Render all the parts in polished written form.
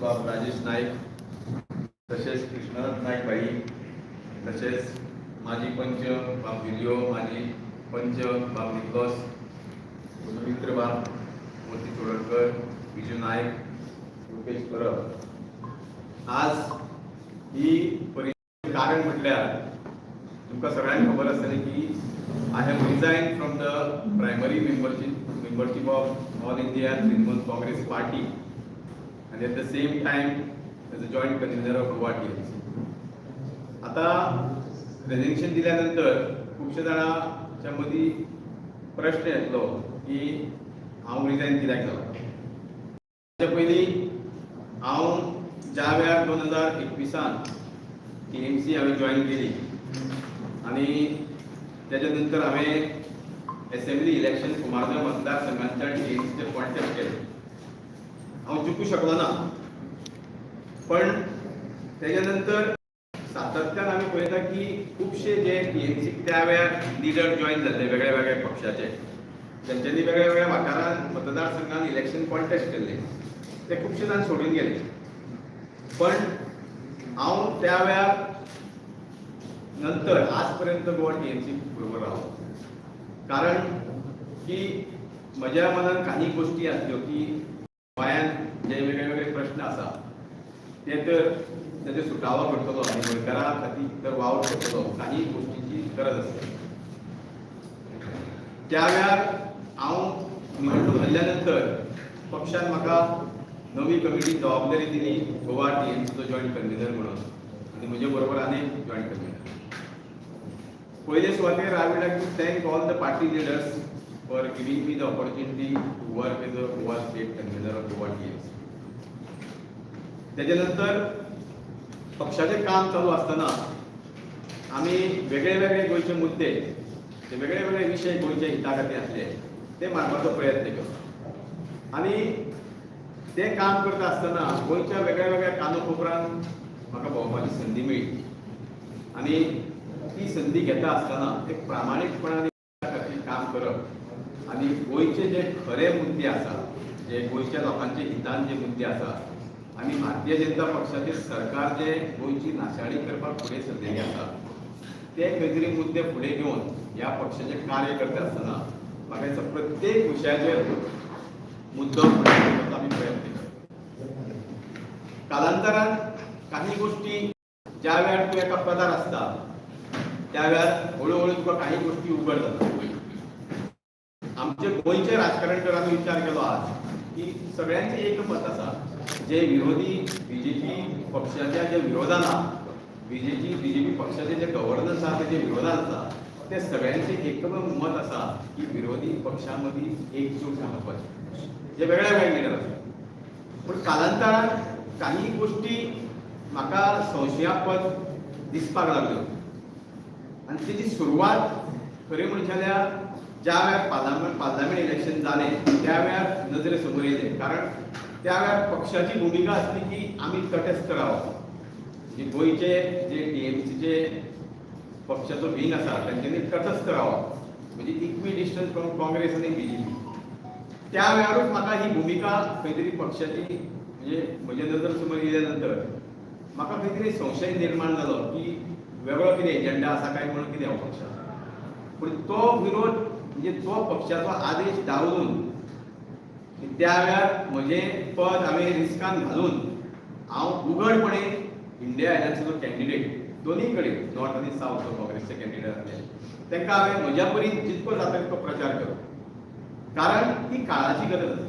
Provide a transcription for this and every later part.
बाब राजेश नायक, तशेंच कृष्णनाथ नायक भाई, तशेंच माजी पंच बाब जुलियो, माजी पंच बाब निकलोस, म्हजो मित्र बाब मोती चोडणकर, विजू नायक, रुपेश परब. आज ही परिशद कारण म्हटल्यार तुमकां सगळ्यांक खबर आसतलें की I have resign from the primary membership of All India Trinamool Congress Party and at the same time as a joint convener of Goa TMC. आता रेजिग्नेशन दिल्यानंतर खुबशे जाणांच्या मदीं प्रश्न येतलो की हांव रिजायन कित्याक जालो. ताच्या पयलीं हांव ज्या वेळार 2021आन टीएमसी हांवें जॉयन केली आनी त्याच्या नंतर हांवें एसेंब्ली इलेक्शन कुमारजुंवें मतदारसंघाच्या टीएमसीचे कॉन्टेस्ट केले. हांव जिखूं शकलो ना, पण तेच्या नंतर सातत्यान आमी पळयता की खुबशे जे टीएमसी त्या वेळार लिडर जॉयन जाल्ले वेगळ्या वेगळ्या पक्षाचे, तेंच्यांनी वेगळ्या वेगळ्या वाठारांत, मतदारसंघात इलेक्शन कॉन्टेस्ट केल्ले, ते खुबशे जाण सोडून गेले. पण हांव त्या वेळार नंतर आज पर्यंत गोवा टीएमसी बरोबर रावलो, कारण की म्हज्या मनान काही गोष्टी आसल्यो की गोंयांत जे वेगळे वेगळे प्रश्न आसा ते तर तेजे सुटावो करतलो आनी गोंयकारां खातीर तर वावर करतलो, काही गोष्टींची गरज आसता. त्या वेळार हांव निवडणूक हरल्या नंतर पक्षान म्हाका नवी कमिटी जबाबदारी दिली गोवा टीएमसीचो जॉयंट कन्व्हिनर म्हणून आनी म्हजे बरोबर आनीक जॉयंट कन्व्हिनर. पयले सुवातेर I would like to thank all the party leaders for giving me the opportunity to work as a Goa State Convener of Goa TMC. त्याच्या नंतर पक्षाचें काम चालू आसतना आमी वेगळे वेगळे गोंयचे मुद्दे, ते वेगळे वेगळे विशय गोंयच्या हिता खातीर आसले ते मांडपाचो प्रयत्न केलो आनी तें काम करता आसतना गोंयच्या वेगळ्या वेगळ्या कानोकोपऱ्यान म्हाका भोंवपाची संदी मेळ्ळी आनी ती संदी घेता आसतना एक प्रामाणीकपणान खातीर काम करप आनी गोंयचे जे खरे मुद्दे आसा, जे गोंयच्या लोकांचे हितान जे मुद्दे आसा आनी भारतीय जनता पक्षाचे सरकार जे गोंयची नाशाडी करपाक फुडें सरलेली आसा ते खंय तरी मुद्दे फुडें घेवन ह्या पक्षाचें कार्य करता आसतना म्हाका दिसता प्रत्येक विशयाचेर मुद्दो फुडें व्हरपाचो आमी प्रयत्न करता. कालांतरान काही गोष्टी, ज्या वेळार तूं एका पदार आसता त्या वेळार हळू हळू तुका काही गोष्टी उघड जाता. आमचे गोंयचें राजकारण जर आमी विचार केलो आज की सगळ्यांचें एक मत आसा, जे विरोधी बीजेपी पक्षाच्या जे विरोधान आहा, बीजेपी पक्षाचे जे गव्हर्नन्स आहा तेजे विरोधान आसा, ते सगळ्यांचें एकमेव मत आसा की विरोधी पक्षां मदीं एकजूट म्हत्वाची, जे वेगळे वेगळे लिडर आसा. पूण कालांतरान काही गोष्टी म्हाका संशयास्पद दिसपाक लागल्यो आनी तेजी सुरवात खरें म्हणचे जाल्यार ज्या वेळार पार्लमेंट इलेक्शन जालें त्या वेळार नजरे समोर येयलें, कारण त्या वेळार पक्षाची भुमिका आसली की आमी तटस्थ रावप. म्हणजे गोंयचे जे टीएमसीचे पक्षाचो विंग आसा तेंच्यांनी तटस्थ रावप, म्हणजे इक्वी डिस्टन्स फ्रॉम काँग्रेस आनी बीजेपी. त्या वेळारूच म्हाका ही भुमिका खंय तरी पक्षाची, म्हणजे म्हज्या नजर समोर येयल्या नंतर म्हाका खंय तरी संशय निर्माण जालो की वेगळो कितें एजेंडा आसा काय म्हणून कितें हो पक्षाचो. पूण तो विरोध, म्हणजे तो पक्षाचो आदेश डावलून त्या वेळार म्हजें पद हांवें रिस्कान घालून हांव उघडपणे इंडिया अलायन्साचो कॅन्डिडेट, दोन्ही कडेन नॉर्थ आनी सावथ काँग्रेसचे कॅन्डिडेट आसले, तांकां हांवें म्हज्या परीन जितको जाता तितको प्रचार केलो, कारण ती काळाची गरज आसली.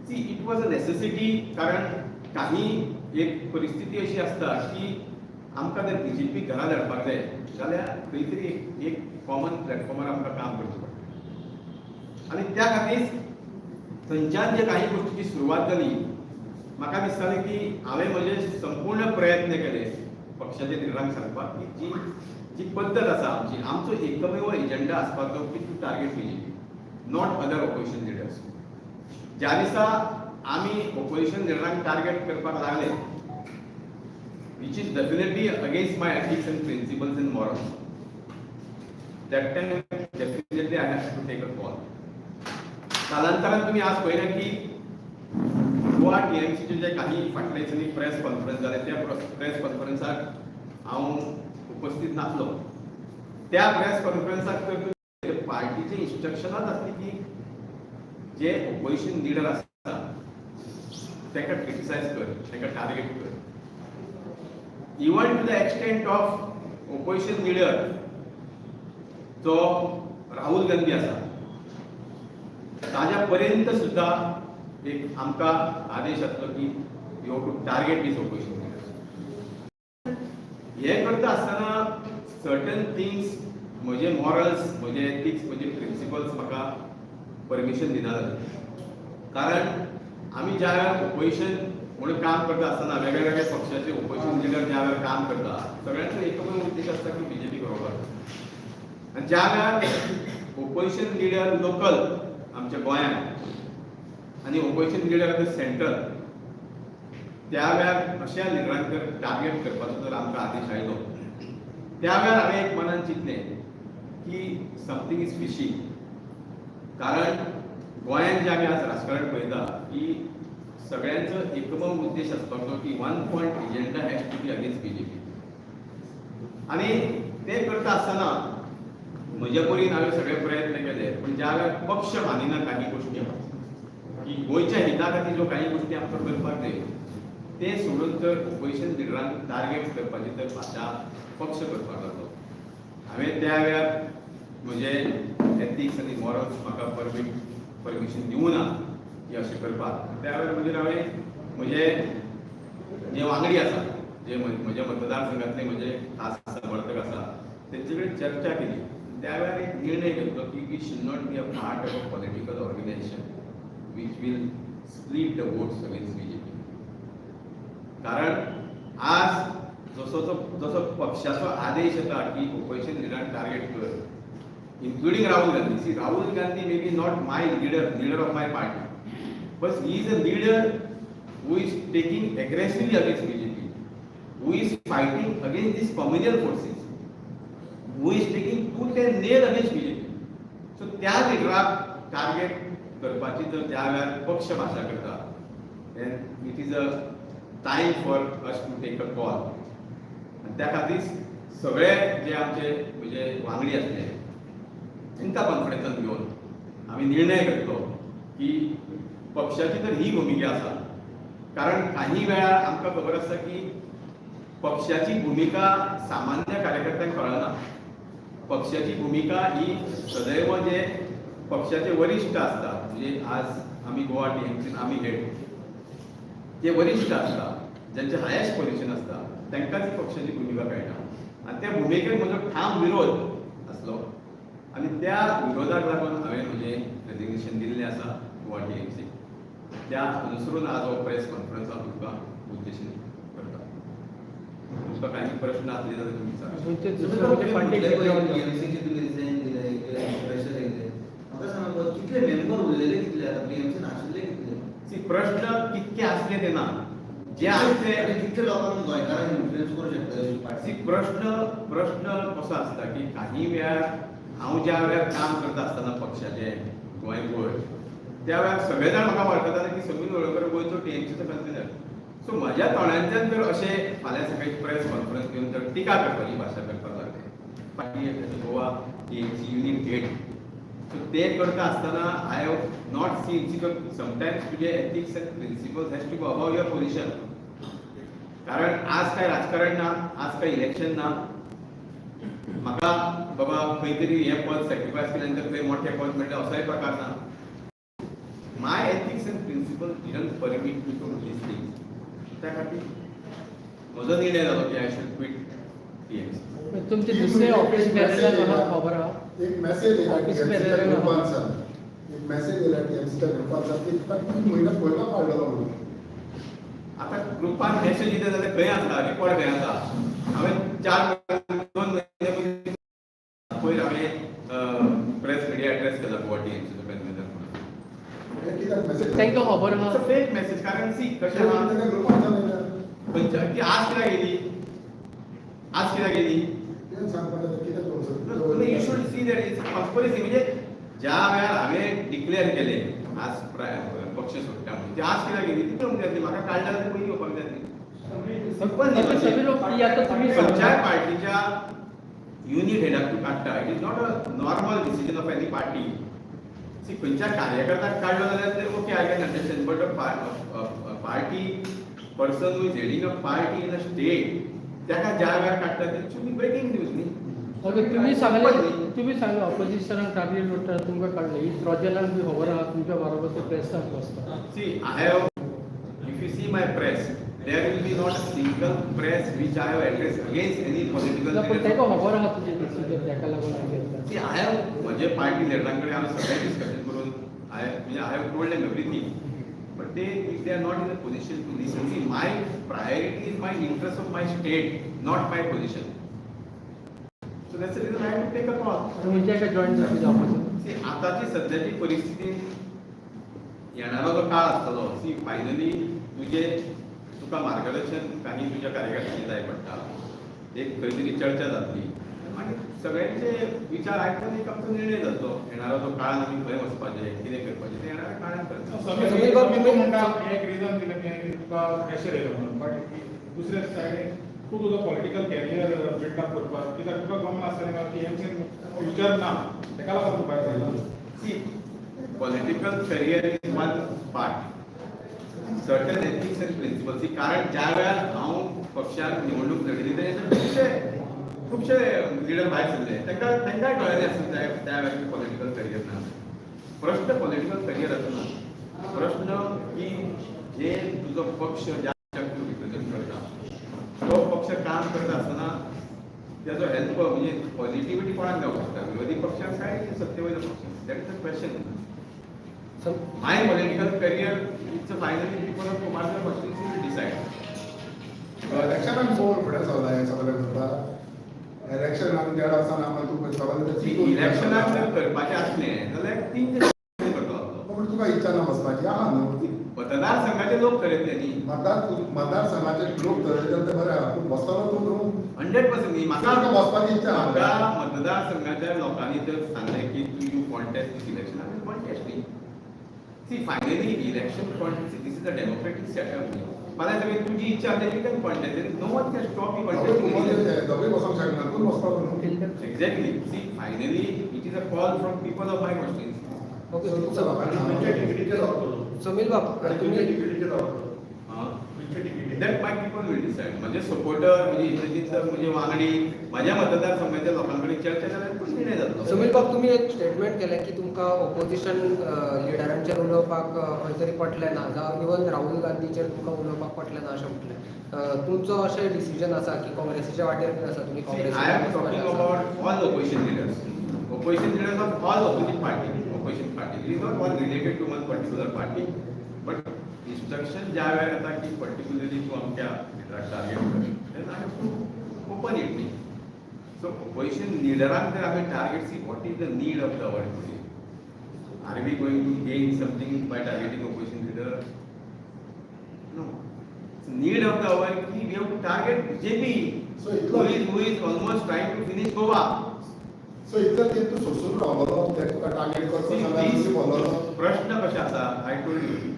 See, it was a necessity, कारण काही एक परिस्थिती अशी आसता की आमकां जर बीजेपी घरा धाडपाक जाय जाल्यार खंय तरी एक कॉमन प्लॅटफॉर्मार आमकां काम करचें पडटा. आनी त्या खातीर थंयच्यान जे काही गोष्टीची सुरवात जाली, म्हाका दिसतालें की हांवें म्हजे संपूर्ण प्रयत्न केले पक्षाच्या लिडरांक सांगपाक की जी जी पद्दत आसा आमची, आमचो एकमेव एजंडा आसपाक जाय की to target BJP, not other opposition leaders. ज्या दिसा आमी ऑपोजिशन लिडरांक टार्गेट करपाक लागले, which is definitely against my ethics and principles and morals, that time definitely I have to take a call. कालांतरान तुम्ही आज पळयलें की गोवा टीएमसीचे जे काही फाटल्या दिसांनी प्रेस कॉन्फरन्स जाले, त्या प्रेस कॉन्फरन्साक हांव उपस्थित नासलो. त्या प्रेस कॉन्फरन्साक तर पार्टीचे इन्स्ट्रक्शनाच आसली की जे ओपोजिशन लिडर आसा ताका क्रिटिसायज कर, ताका टार्गेट कर, even to the extent of opposition leader जो राहुल गांधी आसा ताज्या पर्यंत सुद्धा एक आमकां आदेश आसलो की you to target this opposition leader. हे करता आसतना सर्टन थिंग्स, म्हजे मॉरल्स, म्हजे एथिक्स, म्हजे प्रिंसिपल्स म्हाका परमिशन दिना जाले, कारण आमी ज्या वेळार ओपोजिशन म्हणून काम करता आसतना, वेगळ्या वेगळ्या पक्षाचे ओपोजिशन लिडर ज्या वेळार काम करता, सगळ्यांचो एकमेव उद्देश आसता की बीजेपी बरोबर. आनी ज्या वेळार ओपोजिशन लिडर लोकल आमच्या गोंयांत आनी ओपोजिशन लिडर आतां सेंट्रल, त्या वेळार अशा लिडरांक जर टार्गेट करपाचो जर आमकां आदेश आयलो, त्या वेळार हांवें एक मनान चिंतलें की समथींग is fishy, कारण गोंयांत जे आमी आज राजकारण पळयता की सगळ्यांचो एकमेव उद्देश आसपाक जाय की one point agenda has to be against BJP. आनी ते करता आसतना म्हज्या परीन हांवें सगळे प्रयत्न केले, पूण ज्या वेळार पक्ष मानिना काही गोश्टी की गोंयच्या हिता खातीर ज्यो काही गोश्टी आमकां करपाक जाय, ते सोडून जर ओपोजिशन लिडरांक टार्गेट करपाची जर भाशा पक्ष करपाक लागलो, हांवें त्या वेळार म्हजे एथिक्स आनी मॉरल्स म्हाका परमिशन दिवूं ना की अशें करपाक. त्या वेळार मागीर हांवें म्हजे जे वांगडी आसा, जे म्हज्या मतदारसंघातले म्हजे खास समर्थक आसा, तेंचे कडेन चर्चा केली. त्या वेळार एक निर्णय घेतलो की we should not be a part of a political organization which will split the votes against BJP. कारण आज जसो जसो पक्षाचो आदेश येता की ओपोजिशन लिडरांक टार्गेट कर, including Rahul Gandhi. See, Rahul Gandhi may be not my leader, leader of my party, but he is a leader who is taking aggressively against BJP, who is fighting against these communal forces, who is taking tooth and nail against BJP. So त्या लिडराक target करपाची जर ज्या वेळार पक्ष भाशा करता, then it is a time for us to take a call. आनी त्या खातीर सगळे जे आमचे म्हणजे वांगडी आसले, तांकां कॉन्फिडन्सान घेवन आमी निर्णय घेतलो की पक्षाची तर ही भुमिका आसा, कारण काही वेळार आमकां खबर आसता की पक्षाची भुमिका सामान्य कार्यकर्त्यांक कळना. पक्षाची भुमिका ही सदैव जे पक्षाचे वरिश्ठ आसता, म्हणजे आज आमी गोवा टीएमसीन आमी हेड, जे वरिश्ठ आसता, ज्यांचे हायेस्ट पोझिशन आसता, तांकांच ही पक्षाची भुमिका कळटा. आनी त्या भुमिकेक म्हजो ठाम विरोध आसलो आनी त्या विरोधाक लागून हांवें म्हजें रेजिग्नेशन दिल्लें आसा गोवा टीएमसीक. त्या अनुसरून आज हो प्रेस कॉन्फरन्स हांव तुमकां उद्देशून करता. तुमकां काही प्रश्न आसले जाल्यार तुमी विचारा. तुमचे दुसरे म्हणजे पार्टी टीएमसीचे तुम्ही रिझाईन दिले, प्रेशर येयले, म्हाका सांगा, कितले मेंबर उरलेले, कितले आता टीएमसीन आशिल्ले कितले? सी, प्रश्न कितके आसले ते ना, जे आसले आणि कितले लोकांक गोंयकारांक इन्फ्लुएन्स करूं शकता सी, पार्टी? प्रश्न कसो आसता की काही वेळार हांव ज्या वेळार काम करता आसतना पक्षाचे गोंयभर, त्या वेळार सगळे जाण म्हाका वळखताले की समीर वेळुळकर गोंयचो टीएमसीचो कन्व्हिनर. सो म्हज्या तोंडांतल्यान जर अशें फाल्यां सकाळी प्रेस कॉन्फरन्स घेवन जर टिका करपाची भाशा करपाक लागले, party Goa TMC unit head, so ते करता आसतना I have not seen. See, sometimes तुजे ethics and principles has to go above your position, कारण आज काय राजकारण ना, आज काय इलेक्शन ना. म्हाका बाबा खंय तरी हें पद सॅक्रिफायस केल्या नंतर खंय मोठें पद मेळटा असोय प्रकार ना. My ethics and principle didn't permit me to these things. त्या खातीर म्हजो निर्णय जालो की I should quit TMC. तुमचे दुसरे ऑफिस बेरर म्हाका खबर आहा. एक मेसेज येयला ऑफिस टीएमसीच्या बेरर ग्रुपान सावन, एक मेसेज येयला टीएमसीच्या ग्रुपान सावन की तुका 3 म्हयने पयलो काडलेलो म्हणून. आतां ग्रुपान मेसेज दिता जाल्यार खंय आसा रिकॉर्ड, खंय आसा? हांवें 4-2 म्हयने पयलीं पयर हांवें प्रेस मिडिया एड्रेस केला गोवा टीएमसीचो कन्व्हिनर म्हणून. हे कित्याक मेसेज? तांकां खबर आहा. फेक मेसेज, कारण सी कशें आहा, तेन्ना ग्रुपान सावन येयला. खंयच्या ती आज कित्याक येयली, आज कित्याक येयली? तें सांगपाक कित्याक करूं You should see that it's conspiracy. म्हणजे ज्या वेळार हांवें डिक्लेअर केलें आज पक्ष सोडटा म्हणून. ती आज कित्याक गेली? ती करूंक जाय आसली. म्हाका काडल्या जाल्यार पयलीं येवपाक जाय आसली. सिंपल न्ही. ओके, समीर बाब, ती आतां तुमी खंयच्याय पार्टीच्या युनीट हेडाक तूं काडटा, it is not a normal decision of any party. See, खंयच्या कार्यकर्त्याक काडलो जाल्यार ते okay, I can understand, but a party person who is heading a party in a state, ताका ज्या वेळार काडटा ते should be breaking news न्ही. ओके, तुम्ही सांगले ऑपोजिशनाक टार्गेट करता, तुमकां काडले. ही रोजनाक बी खबर आहा, तुमच्या बरोबर ते प्रेसाक बसता. See, I have, if you see my press, there will be not a single press which I have addressed against any political ना, पण leader. ताका खबर आहा तुजें डिसिजन, ताका लागून हांवें घेतला. See, I have, म्हजे पार्टी लिडरां कडेन हांवें सगळें डिस्कशन करून I म्हणजे I have told them everything, but they if they are not in a position to listen. See, my priority is my interest of my state, not my position. So that's the reason I have to take a call. म्हणजे एका join जातली जावपाचो? C, आताची सध्याची परिस्थिती, येणारो जो काळ आसतलो, सी, फायनली तुजे तुका मार्गदर्शन काही तुज्या कार्यकर्त्यांनी जाय पडटा. एक खंय तरी चर्चा जातली, मागीर सगळ्यांचे विचार आयकून एक आमचो निर्णय जातलो. येणारो जो काळान आमी खंय वचपाचें, कितें करपाचें, तें येणाऱ्या काळान करतले. समीर बाब, तूं म्हणटा एक रिजन दिलें की तुका प्रेशर येयलो म्हणून, बट दुसरे सायडीन तूं तुजो पॉलिटिकल कॅरियर बिल्ड अप करपाक, कित्याक तुका गमना आसतलें टीएमसीन फ्युचर ना, तेका लागून तूं भायर सरला. See, political career is one part. Certain ethics and principles. See, कारण ज्या वेळार हांव पक्षान निवडणूक लढयली तेन्ना खुबशे खुबशे लिडर भायर सरले. तांकांय कळ्ळें आसूं जाय त्या वेळार पॉलिटिकल करियर ना. प्रश्न पॉलिटिकल करियर आसना, प्रश्न की जे तुजो पक्ष, ज्या पक्षाक तूं रिप्रेझेंट करता, तो पक्ष काम करता आसतना त्याचो हेल्प म्हणजे पॉझिटिव्हिटी कोणाक जावंक शकता, विरोधी पक्षाक काय सत्तेवयल्या पक्षाक, that is the question. My political career, it's a finally people of Kumartha constituency will decide. इलेक्शनाक कोण फुडें सरला हें सगळें करता? इलेक्शनाक देड वर्सां आमी तूं सगळें इलेक्शनाक जर करपाचें आसलें जाल्यार 3 ते 4 करतलो आसलो. पूण तुका इच्छा ना बसपाची आहा न्हू? मतदारसंघाचे लोक ठरयतले न्ही. मतदारसंघाचे लोक ठरयले ते बरें आहा, पूण बसतलो तूं न्हू? 100% न्ही. म्हाका तुका बसपाची इच्छा आहा? म्हाका मतदारसंघाच्या लोकांनी जर सांगलें की तूं you contest this election, I will contest न्ही. See, finally election, this is a democratic setup. फाल्यां सगळी तुजी इच्छा आसली, you can contest, no one can stop you contest. दोगूय बसोंक शकना, तूं बसपाक न्हू? Exactly. See, finally, it is a call from people of my constituency. Okay. So तुका लोकांनी समील बाब, तुम्ही That my people will decide. म्हणजे सपोर्टर, म्हणजे इतले म्हणजे वांगडी, माझ्या मतदारसंघाच्या लोकांकडे चर्चा जाल्यार पूण निर्णय जातलो. समील बाब, तुम्ही एक स्टेटमेंट केलें की तुमकां ओपोजिशन लिडरांचेर उलोवपाक खंय तरी पटलें ना, जावं इवन राहुल गांधीचेर तुमकां उलोवपाक पटलें ना अशें म्हटलें. तुमचो अशें डिसिजन आसा की काँग्रेसीच्या वाटेर बीन आसा तुमी? See, I am talking about all opposition leaders. Opposition leaders of all opposite party, opposition party. It is not all related to one particular party. But instruction ज्या वेळार येता की particularly तूं अमक्या लिडराक टार्गेट कर, then I have to open it न्ही. So opposition लिडरांक जर आमी target, see, what is the need of the hour today? Are we going to gain something by targeting opposition leader? No. Need of the hour की we have to target BJP. So इतलो who is almost trying to finish Goa. So इतलो तेंप तूं सोंसून रावलो, ते तुका target करता See, जाल्यार this तुमी बोललो. प्रश्न कशे आसा, I told you,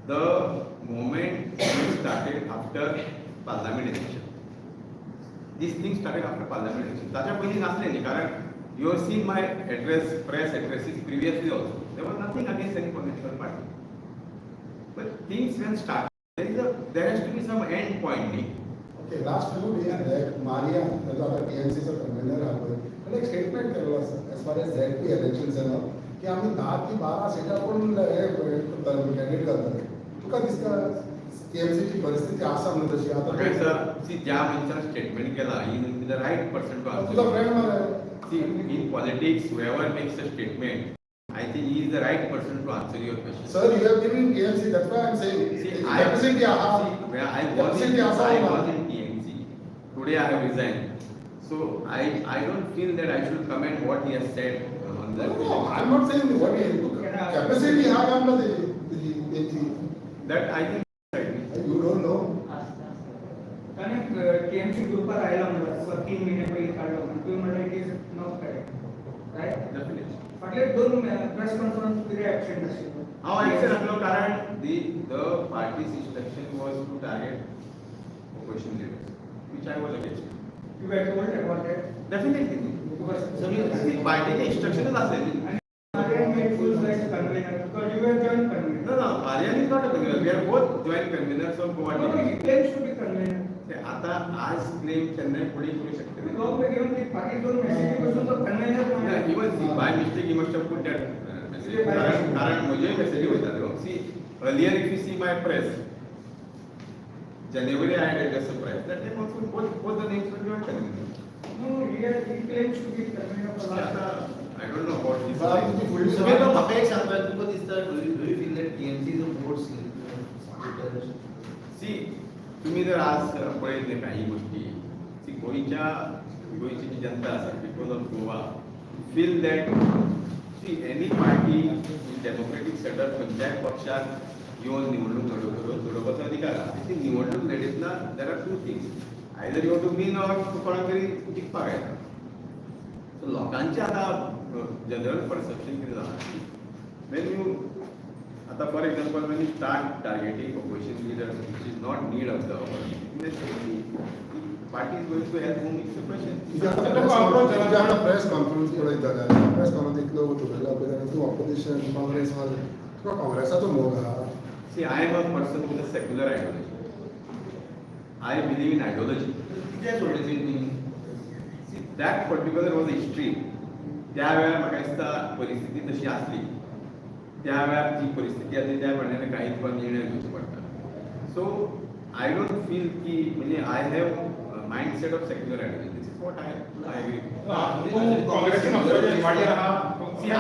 the moment started after parliament election. This thing started after parliament election. ताच्या पयलीं नासलें न्ही, कारण you have seen my address, press addresses previously also, there was nothing against any political party. But things when start, there has to be some end point न्ही. Okay, last few days back Maria, ताजो आतां टीएमसीचो कन्व्हिनर आहा पळय, ताणें एक statement केल्लो आसा as far as ZP elections येना की आमी 10 ते 12 सिटां कोण हे कॅन्डिडेट घालतले. तुका दिसता टीएमसीची परिस्थिती आसा म्हणून तशी आतां? Okay, sir, see, ज्या मनशान स्टेटमेंट केला, he will be the right person to तुजो answer. Friend मरे. See, in politics, whoever makes a statement, I think he is the right person to answer your question. Sir, you have been in TMC, that's why I am saying. See, I, capacity आहा. See, where I was in, Capacity आसा. I was in TMC. Today I have resigned. So I don't feel that I should comment what he has said on that. No, I am not saying what, capacity आहा काय म्हणलं तेजी तुजी तेंची? That I think. Right. You don't know? ताणें TMC ग्रुपार आयलो म्हणलो, तुका 3 म्हयने पयलीं काडलो म्हणून. तुवें म्हणलें it is not correct, right? Definitely. फाटले दोन प्रेस कॉन्फरन्स कितें ऍबसेंट आशिल्लो. हांव ऍबसेंट आसलो कारण the party's instruction was to target opposition leaders, which I was against. You were told about that. Definitely. Because पार्टीचे इन्स्ट्रक्शनच आसले न्ही. Marian made full fledged convener because you were joint convener. No, Marian is not a convener. We are both joint conveners of Goa No, TMC. he claims to be convener. ते आता आज claim Chennai कोणी करू शकते. लोक घेऊन ती फाटीं दोन मेसेजी पासून तो convener. Even see, by mistake he must have put that message. कारण म्हज्योय मेसेजी वयताल्यो. See, earlier if you see my press, January I had addressed the press. That time also both the names were joint conveners. No, he claims to be convener for last. आता I don't know about this. पण आता तुमची फुडली समीर भाऊ, म्हाका एक सांगता, तुमकां दिसता, do you feel that TMC is a vote splitter? See, तुम्ही जर आज पळयत न्ही काही गोष्टी, सी, गोंयच्या गोंयची जी जनता आसा, people of Goa feel that, see, any party in democratic setup खंयच्याय पक्षाक येवन निवडणूक लडोवपाचो अधिकार आसा. ती निवडणूक लडयतना there are two things: either you to win or कोणाक तरी जिखपाक येता. सो लोकांचें आतां जनरल परसेप्शन कितें जालां, when you आता, for example, when you start targeting opposition leaders, which is not need of the hour, necessarily the party is going to help whom it's a question. तुझ्या आता press conference पळयत जाल्यार, press conference इतलो तुगेलो पळय जाल्यार, तूं ऑपोजिशन काँग्रेस, तुका काँग्रेसाचो मोग आहा? See, I am a person with a secular ideology. I believe in ideology. कित्याक सोडलें तुमी? See, that particular was a history. त्या वेळार म्हाका दिसता परिस्थिती तशी आसली. त्या वेळार जी परिस्थिती आसली त्या प्रमाणे काही तुका निर्णय घेवचे पडटा. सो I don't feel की म्हणजे I have mindset of secular ideology. This is what I agree. तूं काँग्रेसीन वचपाचें फाटीं आहा.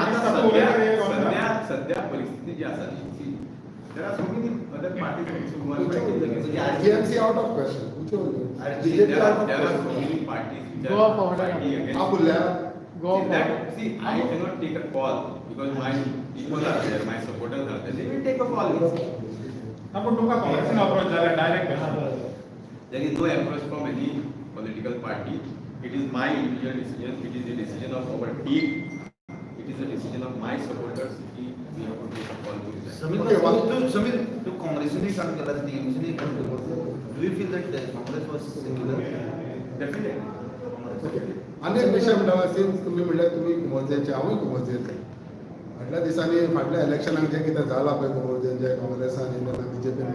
आता सध्या सध्या सध्या परिस्थिती जी आसा न्ही, see, there are so many other parties also who are fighting against. TMC out of question. BJP There out are of there are so question. Many parties which Goa are Forward. Fighting against. आप उरल्या. Goa See, that, see, I cannot take a call because my people are there, my supporters are there. They will take a call. ना, पूण तुमकां काँग्रेसीन approach जाल्यार direct? There is no approach from any political party. It is my individual decision. It is the decision of our team. It is the decision of my supporters. की we have to take a call to resign. Sameer, Okay, तूं समीर, तूं काँग्रेसीनूय काम केलां, टीएमसीनूय काम केलां. Do you feel that Congress was secular? Definitely. Okay, आनी एक विशय म्हणटा, सिन्स तुमी म्हणल्यार तुमी कुमोर्जेचे, हांवूय कुमोर्जेचे, फाटल्या दिसांनी फाटल्या इलेक्शनाक जें कितें जालां पळय कुमोर्जेंचें काँग्रेसान तेन्ना बीजेपीन,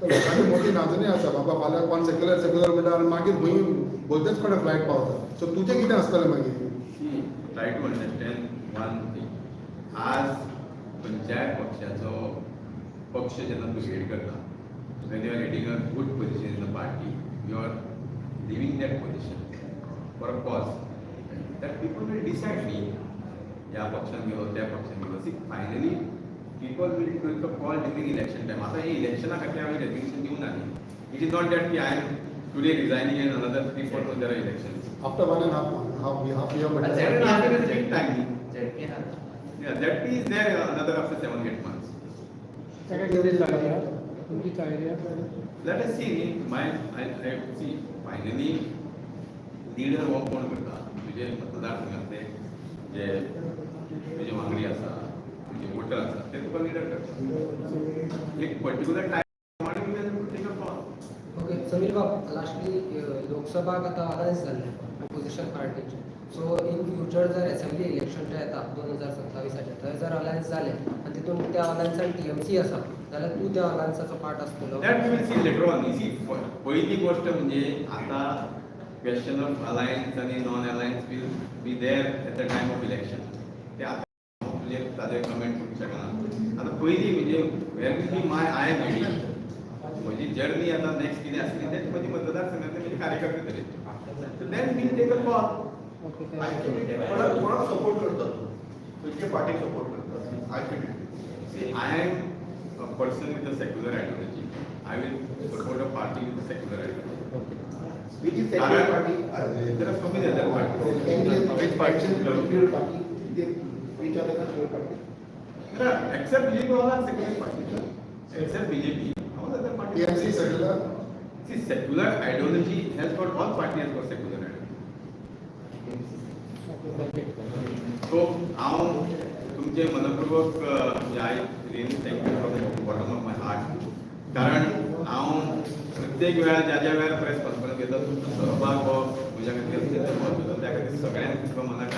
तर लोकांची मोठी नाजूनी आसा, बाबा फाल्यां कोण सेक्युलर सेक्युलर म्हणटा आनी मागीर खंय भलतेच कडेन फ्लायट पावता. सो तुजें कितें आसतलें मागीर? See, try to understand one thing. आज खंयच्याय पक्षाचो पक्ष जेन्ना तूं हेड करता, when you are heading a good position in the party, you are leaving that position for a cause that people will decide न्ही, ह्या पक्षान गेलो, त्या पक्षान गेलो. See, finally people will take a call during election time. आतां हे इलेक्शना खातीर हांवें रेजिग्नेशन दिवना न्ही. It is not that की I am today resigning and another 3-4 month there are elections. After one and half year म्हणटा. Seven and a half years is big time. ZP. Yeah, that is there another after 7-8 months. ताका कितें लागल्या तुमची तयारी आसा? Let us see. I see. Finally, leader हो कोण करता? तुजे मतदारसंघातले जे तुजे वांगडी आसा, तुजे वोटर आसा, ते तुका लिडर करता. एक पर्टिक्युलर टायम प्रमाणे you take a call. Okay Sameer बाब, लास्टली, लोकसभाक आतां अलायन्स जाल्लें ऑपोजिशन पार्टीचे. सो इन फ्युचर जर एसेंब्ली इलेक्शन जे येता 2027आचें, थंय जर अलायन्स जालें आनी तितून त्या अलायन्सान टीएमसी आसा जाल्यार तूं त्या अलायन्साचो पार्ट आसतलो? That we will see later on. See, पहिली गोष्ट म्हणजे आता क्वेश्चन ऑफ अलायन्स आणि non alliance will be there at the time of election. ते आता हांव तुजेर ताजेर कमेंट करूंक शकना. आता पयली म्हणजे where will be my, I am ready. म्हजी जर्नी आता नेक्स्ट कितें आसली तें म्हजी मतदारसंघातले म्हजे कार्यकर्ते तरेन, then we'll take a call. Okay, thank you. कोणाक कोणाक सपोर्ट करता तूं? खंयचे पार्टीक सपोर्ट करता I feel? See, I am a person with a secular ideology. I will support a party with a secular ideology. Which is secular party? There are so many other parties. Which party? Secular party? Which are the secular party? There are, except BJP, all are secular parties. Except BJP, all other parties. TMC secular? See, secular ideology has got, all party has got secular ideology. Okay. So हांव तुमचे मनपूर्वक, I really thank you from bottom of my heart, कारण हांव प्रत्येक वेळार ज्या ज्या वेळार प्रेस कॉन्फरन्स घेता, तुमचो सहभाग हो म्हज्या खातीर अत्यंत म्हत्वाचो. त्या खातीर सगळ्यांक तुमकां मनाक